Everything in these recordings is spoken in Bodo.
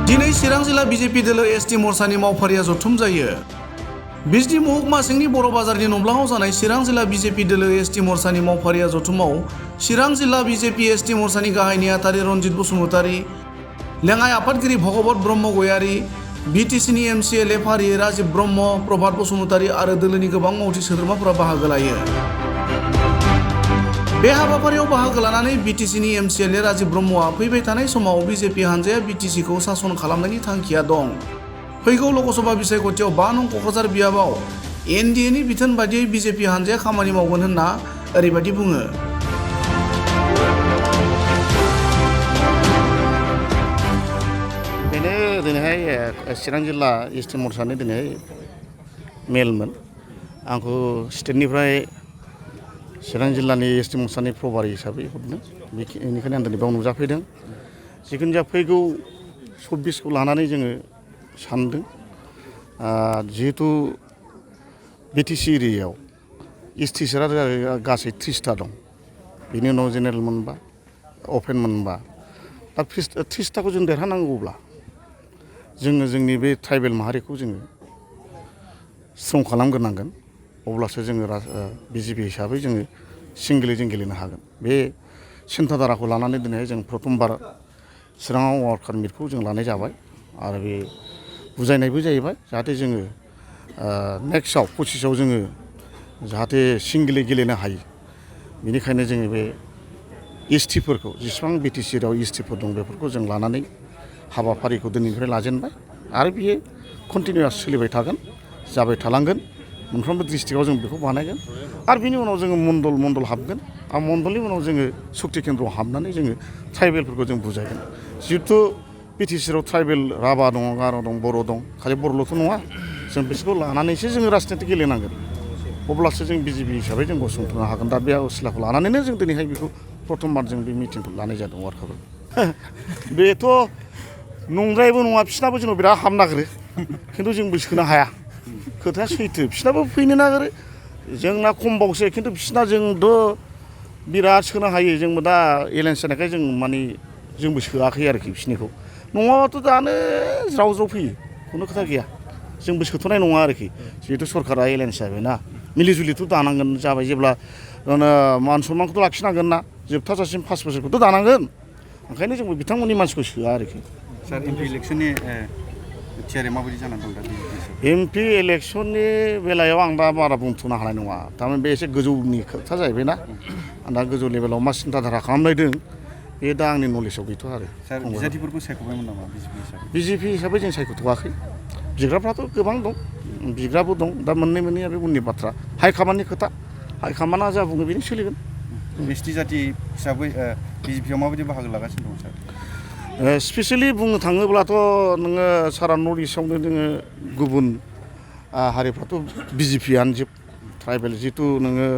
दिनै चिरां जिल्ला बिजेपि दोलो एसटि मोर्चानि मावफारिया जथुम जायो। बिजनी महकुमा सिंनि बर' बाजारनि नब्लाङाव जानाय चिरां जिल्ला बिजेपि दोलो एसटि मोर्चानि मावफारिया जथुमाव चिरां जिल्ला बिजेपि एसटि मोर्चानि गाहाय नेहाथारि रनजित बसुमतारी, लेङाइ आफादगिरि भगवत ब्रह्म गयारी, बिटिसिनि एमसिएलए फारियै राजिब ब्रह्म, प्रभात बसुमतारी आरो दोलोनि गोबां मावथि सोद्रोमाफोरा बाहागो लायो। बे हाबाफारियाव बाहागो लानानै बिटिसिनि एमसिएलए राजिब ब्रह्मआ फैबाय थानाय समाव बिजेपि हानजाया बिटिसिखौ सासन खालामनायनि थांखिया दं। फैगौ लकसभा बिसायख'थियाव 5 नं क'क्राझार बियाबाव एनडिएनि बिथोन बादियै बिजेपि हानजाया खामानि मावगोन होनना ओरैबायदि बुङो। बेनो दिनैहाय चिरां जिल्ला एसटि मोर्चानि दिनै मेलमोन। आंखौ स्टेटनिफ्राय चिरां जिल्लानि एसटि मोर्चानि प्रभारी हिसाबै हरदों। बेनिखायनो आं दिनै बेयाव नुजाफैदों। जिखुनु जाया फैगौ 26खौ लानानै जोङो सानदों। जिहेतु बिटिसि एरियायाव एसटि सोरा गासै 30टा दं। बेनि उनाव जेनेरेल मोनबा, अपेन मोनबा। दा 30टाखौ जों देरहानांगौब्ला जोङो जोंनि बे ट्राइबेल माहारिखौ जोङो स्ट्रं खालामग्रोनांगोन। अब्लासो जोङो बिजेपि हिसाबै जोङो सिंगेलै जों गेलेनो हागोन। बे सिन्थाधाराखौ लानानै दिनैहाय जों प्रथमबार चिराङाव वार्कार मिटखौ जों लानाय जाबाय आरो बे बुजायनायबो जाहैबाय जाहाथे जोङो नेक्स्टआव 25आव जोङो जाहाथे सिंगेलै गेलेनो हायो। बेनिखायनो जोङो बे एसटिफोरखौ जेसेबां बिटिसि एरियायाव एसटिफोर दं बेफोरखौ जों लानानै हाबाफारिखौ दिनैनिफ्राय लाजेनबाय आरो बियो कन्टिनिउआस सोलिबाय थागोन, जाबाय थालांगोन। मोनफ्रोमबो डिस्ट्रिक्टआव जों बेखौ बानायगोन आरो बिनि उनाव जोङो मण्डल हाबगोन आरो मण्डलनि उनाव जोङो सक्ति केन्द्रआव हाबनानै जोङो ट्राइबेलफोरखौ जों बुजायगोन। जिहेथु बिटिसिआव ट्राइबेल राभा दङ, गार' दं, बर' दं, खालि बर'ल'थ' नङा। जों बिसोरखौ लानानैसो जोङो राजनिति गेलेनांगोन। अब्लासो जों बिजेपि हिसाबै जों गसंथानो हागोन। दा बे असिलाखौ लानानैनो जों दिनैहाय बेखौ प्रथमबार जों बे मिटिंखौ लानाय जादों वार्कार। बेथ' नंद्रायबो नङा, बिसिनाबो जोंनाव बिराद हाबनो नागिरो खिन्थु जोंबो सोनो हाया। खोथाया सैथो, बिसिनाबो फैनो नागिरो, जोंना खमबावसो खिन्थु बिसिना जोंथ' बिराद सोनो हायो। जोंबो दा एलायन्स जानायखाय जों माने जोंबो सोआखै आरोखि बिसिनिखौ। नङाबाथ' दानो ज्राव फैयो, खुनु खोथा गैया। जोंबो सोथ'नाय नङा आरोखि। जिहेतु सरकारा एलायन्स जाबायना, मिलिजुलिथ' दानांगोन। जाबाय जेब्ला मान सन्मानखौथ' लाखिनांगोन ना, जोबथाजासिम 5 बोसोरखौथ' दानांगोन। ओंखायनो जोंबो बिथांमोननि मानसिखौ सोआ आरोखि। सार, एमपि इलेक्सननि थियारि माबायदि जानानै दं दा? एमपि इलेक्सननि बेलायाव आं दा बारा बुंथ'नो हानाय नङा। थारमाने बे एसे गोजौनि खोथा जाहैबाय ना। आं दा गोजौ लेभेलाव मा सिन्थाधारा खालामनायदों बे दा आंनि नलेजाव गैथ'आ आरो। सार, बिजाथिफोरखौ सायख'बायमोन नामा बिजेपि हिसाबै? बिजेपि हिसाबै जों सायख'थ'वाखै। बिग्राफ्राथ' गोबां दं, बिग्राबो दं। दा मोननैया बे उननि बाथ्रा। हाइकामान्डनि खोथा, हाइकामान्डआ जा बुङो बेनो सोलिगोन। एसटि जाथि हिसाबै बिजेपिआव माबायदि बाहागो लागासिनो दं सार? स्पेसियेलि बुंनो थाङोब्लाथ' नोङो सारा नर्थ इस्टआवनो नोङो गुबुन हारिफ्राथ' बिजेपिआनो जोब। ट्राइबेल जिथु नोङो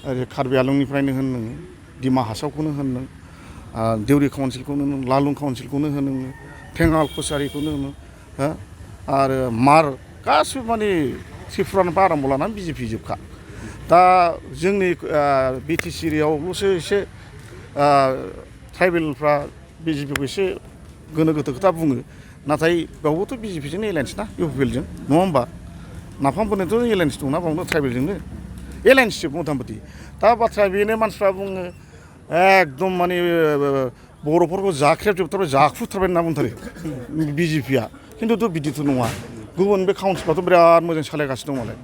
ओरै कार्बि आंलंनिफ्रायनो होन, नोङो डिमा हासावखौनो होन, नों देउरि काउन्सिलखौनो होन, लालुं काउन्सिलखौनो होन, नोङो थेङाल कसारिखौनो होन, आरो मार गासिबो माने त्रिपुरानिफ्राय आराम्भ लानानै बिजेपि जोबखा। दा जोंनि बिटिसि एरियायावल'सो एसे ट्राइबेलफ्रा बिजेपिखौ एसे गोनो गोथो खोथा बुङो। नाथाय बेयावबोथ' बिजेपिजोंनो एलायन्स ना, इउपिएलजों, नङा होमबा? नाफामफोरनोथ' एलायन्स दंना बावनो ट्राइबेलजोंनो एलायन्स जोब मथा मथि। दा बाथ्राया बेनो, मानसिफ्रा बुङो एकदम माने बर'फोरखौ जाख्रेबजोबथारबाय, जाख्रुबथारबाय होनना बुंथारो बिजेपिआ। खिन्थुथ' बिदिथ' नङा। गुबुन बे काउन्सिलफ्राथ' बिराद मोजां सालायगासिनो दं मालाय।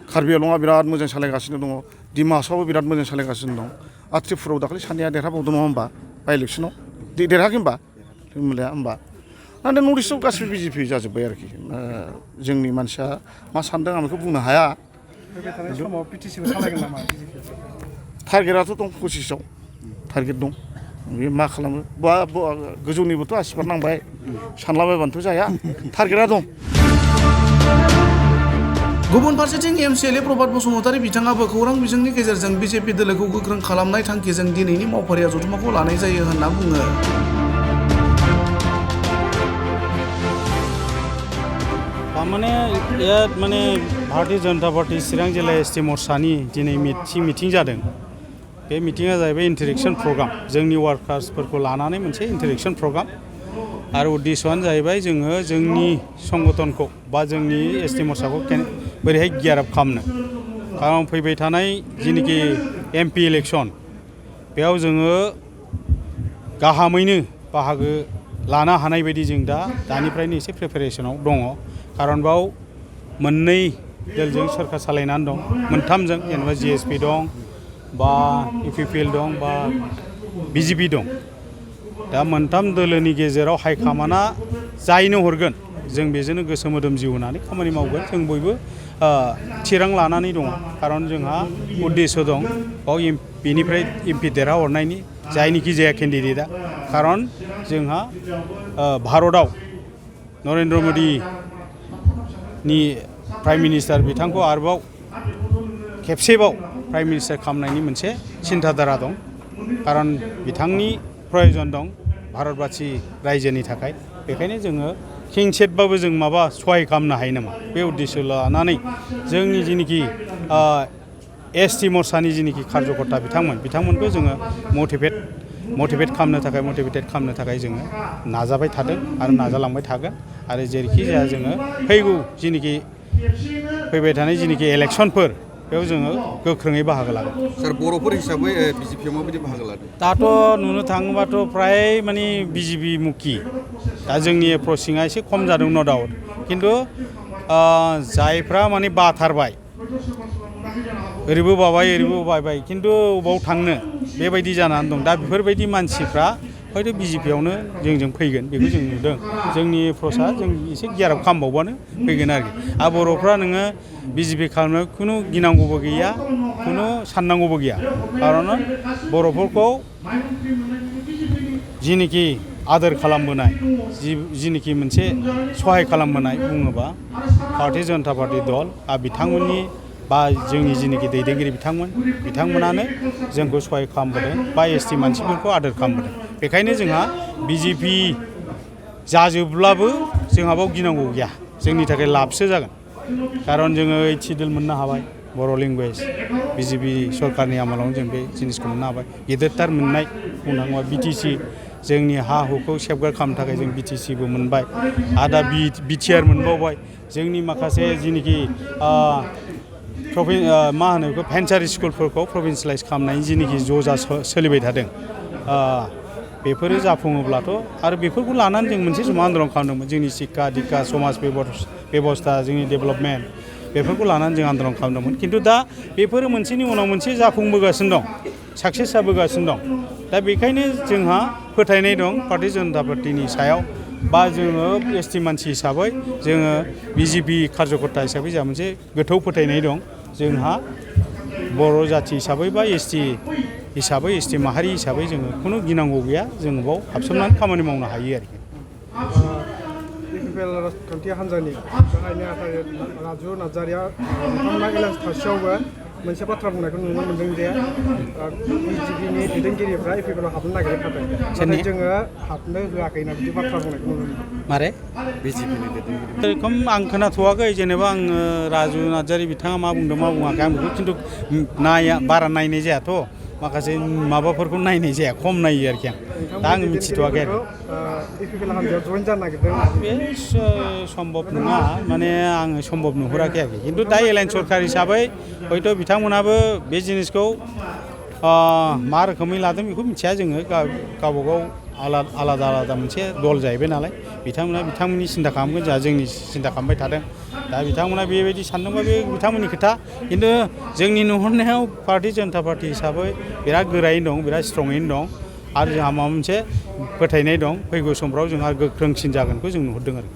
कार्बि आंलंआ बिराद मोजां सालायगासिनो दङ, डिमा हासावबो बिराद मोजां सालायगासिनो दं। आरो त्रिपुरायाव दाखालि सानैया देरहाबावदों नङा होमबा बाइ इलेक्सनाव? देरहायाखै होमबा? होमबा दा नर्थ इस्टआव गासिबो बिजेपि जाजोब्बाय आरोखि। जोंनि मानसिया मा सानदों आं बेखौ बुंनो हाया। टारगेटआथ' दं 25आव टारगेट दं। बे मा खालामो, गोजौनिबोथ' आसिरबाद नांबाय, सानलाबायबानोथ' जाया, टारगेटआ दं। गुबुन फारसेथिं एमसिएलए प्रभात बसुमतारी बिथाङाबो खौरां बिजोंनि गेजेरजों बिजेपि दोलोखौ गोख्रों खालामनाय थांखिजों दिनैनि मावफारिया जथुमाखौ लानाय जायो होनना बुङो। थारमाने भारतीय जनता पार्टी चिरां जिल्ला एसटि मोर्चानि दिनै मिटिं जादों। बे मिटिङा जाहैबाय इन्टारेक्सन प्रग्राम। जोंनि वार्कार्सफोरखौ लानानै मोनसे इन्टारेक्सन प्रग्राम। आरो उद्देश्यआनो जाहैबाय जोङो जोंनि संगठनखौ बा जोंनि एसटि मोर्चाखौ बोरैहाय गियार आप खालामनो खारन फैबाय थानाय जिनोखि एमपि इलेक्सन बेयाव जोङो गाहामैनो बाहागो लानो हानाय बायदि जों दानिफ्रायनो एसे प्रिपेरेसनाव दङ खारन बाव मोननै दोलजों सोरखार सालायनानै दं मोनथामजों जेनेबा जिएसपि दं बा इउपिपिएल दं बा बिजेपि दं दा मोनथाम दोलोनि गेजेराव हाइकामान्डआ जायनो हरगोन जों बेजोंनो गोसो मोदोम जिउ होनानै खामानि मावगोन जों बयबो थिरां लानानै दङ खारन जोंहा उद्देश्य दं बाव बेनिफ्राय एमपि देरहाहरनायनि जायनिखि जाया केन्डिडेटआ खारन जोंहा भारतआव नरेन्द्र मदिनि प्राइम मिनिस्टार बिथांखौ आरोबाव खेबसेबाव प्राइम मिनिस्टार खालामनायनि मोनसे सिन्थाधारा दं खारन बिथांनि प्रयजन दं भारतबासि रायजोनि थाखाय बेखायनो जोङो खेंसेटबाबो जों माबा सहाय खालामनो हायो नामा बे उद्देश्य लानानै जोंनि जिनोखि एसटि मोर्चानि जिनोखि कार्यकर्ता बिथांमोनखौ जोङो मटिभेट खालामनो थाखाय जोङो नाजाबाय थादों आरो नाजालांबाय थागोन आरो जेरैखि जाया जोङो फैगौ जिनोखि फैबाय थानाय जिनोखि इलेक्सनफोर बेयाव जोङो गोख्रोङै बाहागो लागोन सार बर'फोर हिसाबै बिजेपिआव माबायदि बाहागो लादों दाथ' नुनो थाङोबाथ' फ्राय माने बिजेपि मुखि दा जोंनि एप्रचिंआ एसे खम जादों न' डाउट खिन्थु जायफ्रा माने बाथारबाय ओरैबो बाबाय खिन्थु अबाव थांनो बेबायदि जानानै दं दा बेफोरबायदि मानसिफ्रा हयथ' बिजेपिआवनो जोंजों फैगोन बेखौ जों नुदों जोंनि एप्रचआ जों एसे गियार आप खालामबावबानो फैगोन आरोखि आरो बर'फ्रा नोङो बिजेपि खालामनायाव खुनु गिनांगौबो गैया खुनु साननांगौबो गैया खारन बर'फोरखौ जिनोखि आदोर खालामबोनाय जिनोखि मोनसे सहाय खालामबोनाय बुङोबा भारतीय जनता पार्टी दल आरो बिथांमोननि बा जोंनि जिनोखि दैदेनगिरि बिथांमोनानो जोंखौ सहाय खालामबोदों बा एसटि मानसिफोरखौ आदोर खालामबोदों बेखायनो जोंहा बिजेपि जाजोबब्लाबो जोंहा बाव गिनांगौ गैया जोंनि थाखाय लाबसो जागोन खारन जोङो 80 दोल मोननो हाबाय बर' लेंगुवेज बिजेपि सरकारनि आमोलावनो जों बे जिनिसखौ मोननो हाबाय गिदिरथार मोननाय बुंनो थाङोबा बिटिसि जोंनि हा हुखौ सेफगार्ड खालामनो थाखाय जों बिटिसिबो मोनबाय आरो दा बिटिआर मोनबावबाय जोंनि माखासे जिनोखि मा होनो बेखौ भेन्सार स्कुलफोरखौ प्रभिन्सियेलाइज खालामनायनि जिनोखि ज'जा सोलिबाय थादों बेफोरो जाफुङोब्लाथ' आरो बेफोरखौ लानानै जों मोनसे समाव आन्दलन खालामदोंमोन जोंनि शिक्षा दिक्षा समाज बेबस्था जोंनि डेभेलपमेन्ट बेफोरखौ लानानै जों आन्दलन खालामदोंमोन खिन्थु दा बेफोरो मोनसेनि उनाव मोनसे जाफुंबोगासिनो दं साक्सेस जाबोगासिनो दं दा बेखायनो जोंहा फोथायनाय दं भारतीय जनता पार्टीनि सायाव बा जोङो एसटि मानसि हिसाबै जोङो बिजेपि कार्यकर्ता हिसाबै जोंहा मोनसे गोथौ फोथायनाय दं जोंहा बर' जाथि हिसाबै बा एसटि हिसाबै एसटि माहारि हिसाबै जोङो खुनु गिनांगौ गैया जोङो बाव हाबसोमनानै खामानि मावनो हायो आरोखि इउपिपिएल राजखान्थि हान्जानि गाहाय नेहाथारि राजु नार्जारिया बिथांमोना एलायन्स थासेयावबो मोनसे बाथ्रा बुंनायखौ नुनो मोन्दों जे बिजेपिनि दैदेनगिरिफ्रा इउपिपिएलआव हाबनो नागिरखाबाय नाथाय जोङो हाबनो होआखै होनना बिदि बाथ्रा बुंनायखौ नुनो मोन्दों मारे बिजेपिनि दैदेनगिरि रोखोम आं खोनाथ'वाखै जेनेबा आङो राजु नार्जारि बिथाङा मा बुंदों मा बुङाखै आं बेखौ खिन्थु बारा नायनाय जायाथ' माखासे माबाफोरखौ नायनाय जाया खम नायो आरोखि आं दा आं मिथिथ'वाखै आरो इउपिपिएल हान्जायाव जइन जानो नागिरदों बे सम्भब नङा माने आङो सम्भब नुहुराखै आरोखि खिन्थु दा एलायन्स सरकार हिसाबै हयथ' बिथांमोनाबो बे जिनिसखौ मा रोखोमै लादों बेखौ मिथिया जोङो गावबागाव आलादा मोनसे दल जाहैबाय नालाय बिथांमोननि सिन्था खालामगोन जोंहा जोंनि सिन्था खालामबाय थादों दा बिथांमोना बेबायदि सानदोंबा बे बिथांमोननि खोथा खिन्थु जोंनि नुहुरनायाव भारतीय जनता पार्टी हिसाबै बिराद गोरायैनो दं बिराद स्ट्रङैनो दं आरो जोंहा माबा मोनसे फोथायनाय दं फैगौ समफ्राव जोंहा गोख्रोंसिन जागोनखौ जों नुहुरदों आरो